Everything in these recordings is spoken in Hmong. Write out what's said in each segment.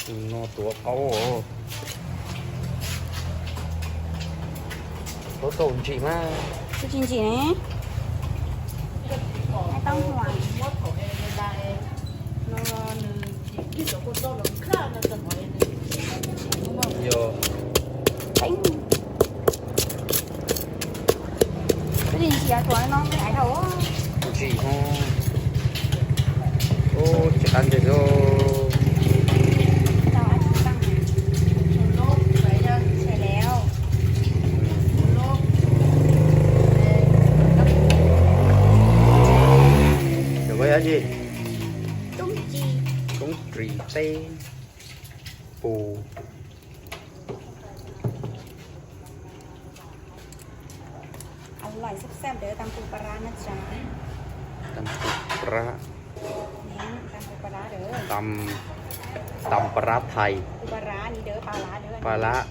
No tuav qaub. Qaub tau ntsim mas. Twb tsis ntsim ne. Hais tau huam. Yog. Teeb. Twb tsis ntsim tuav no me ais dhau. Ntsim ho. Ub, tsis qab ntseg xwb. Koj yog tsi? Koob ris teb pus. Ua lais xab xab ntawd tam pus pa rab na tsa. Tam pus pa rab. Tam pus pa rab ntawd. Tam, tam pa rab thais. Pus pa rab ni ntawd pa lab ntawd. Pa lab.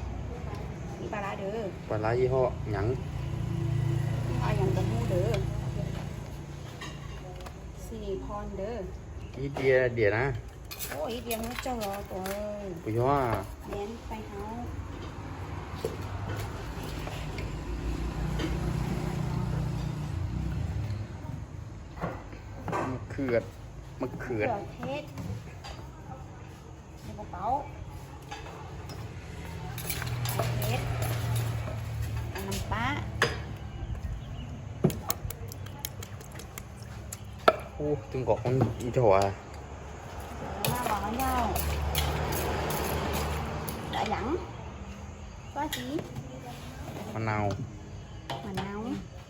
Ni pa lab ntawd. Pa lab yij hoj nyeev. Yij hoj nyeev pus hu ntawd. Xi ni pho ntawd. Ib diav diav na. Ib diav muab tsawg los tuav. Puas yog? Neb tais hauv. Maj khwv, maj khwv. Nam pab. Ub, twb nqos qoob ncaug. Mas nau,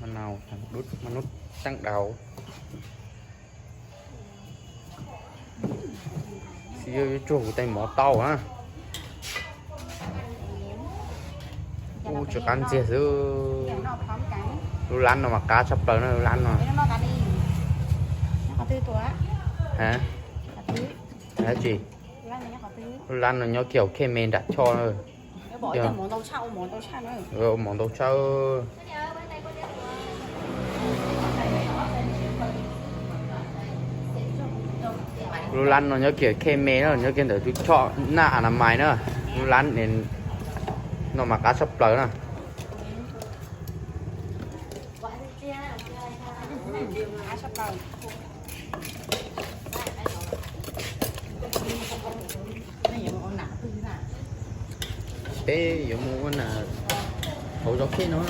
mas nau, dub mas nub teeb daus. Xib yuav tsuag kuv tais mov tau na. Ub, tsis qab ntxiag xwb. Lub lab no mas qab tshaj plaws na, lub lab no. Ha? Dab tsi? Lub lab no nyob kiag hauv khej me nram choj na. Ua mov ntau tshaj. Lub lab no nyob kiag khej me na, nyob kiag ntawm tus choj Naj Anamais na. Lub lab no mas qab tshaj plaws na. Peb yuav mus ua nas hauv zos khej no, tiam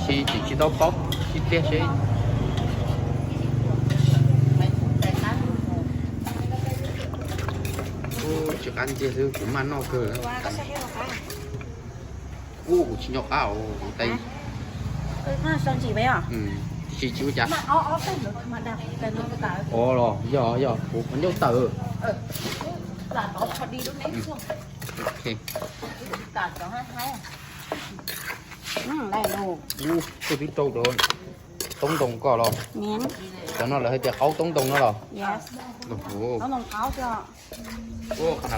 sis tseem tsis tau paub, sib pliag seb. Ub, tsis qab ntxiag xwb, kuv maj noj kawg. Ub, kuv tsis nco qab os, kuv tais. Tsis, tsis ua cas. Os los yog, yog kuv qhov ncauj tawm. Ub, koj twb rau cov toob ntoo koj los? Cov no lawv hais tias qaub toob ntoo no los? Ua qhov no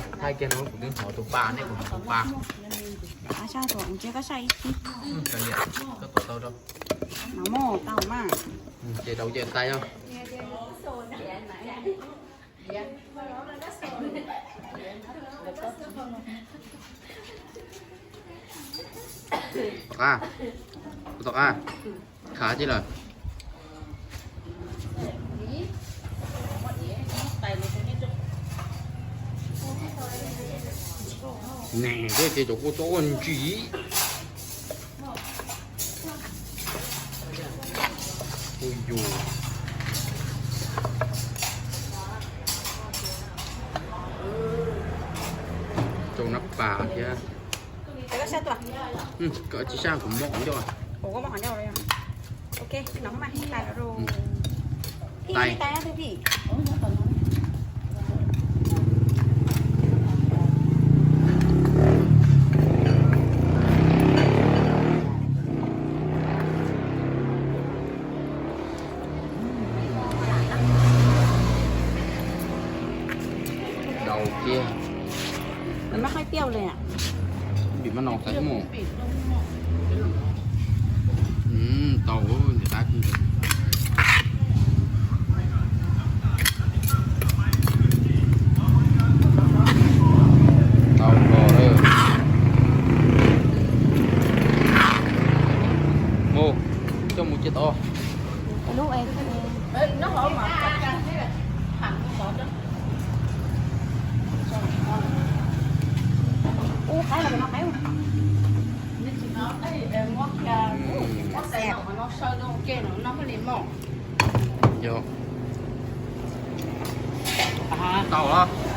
kuv thaij kiag no kuv twb hnov tus pa, nej kuv hnov tus pa. Koj tuav tau rau. Ces rau ces tais os. A, kuv tau a, khav tij lawm. Nws thiaj tias cov kua txob ua ntsis. Ui yus. Rau nab pas thiab. Koj tsis saj kuv mob qhov ncauj. Daus kiag. Nws maj qhaib tiaj li. Vim maj no xaiv mus. Tau, nws qab kiag. Ces tau. Ub, qaib no, no qaib. Yog. Tau los.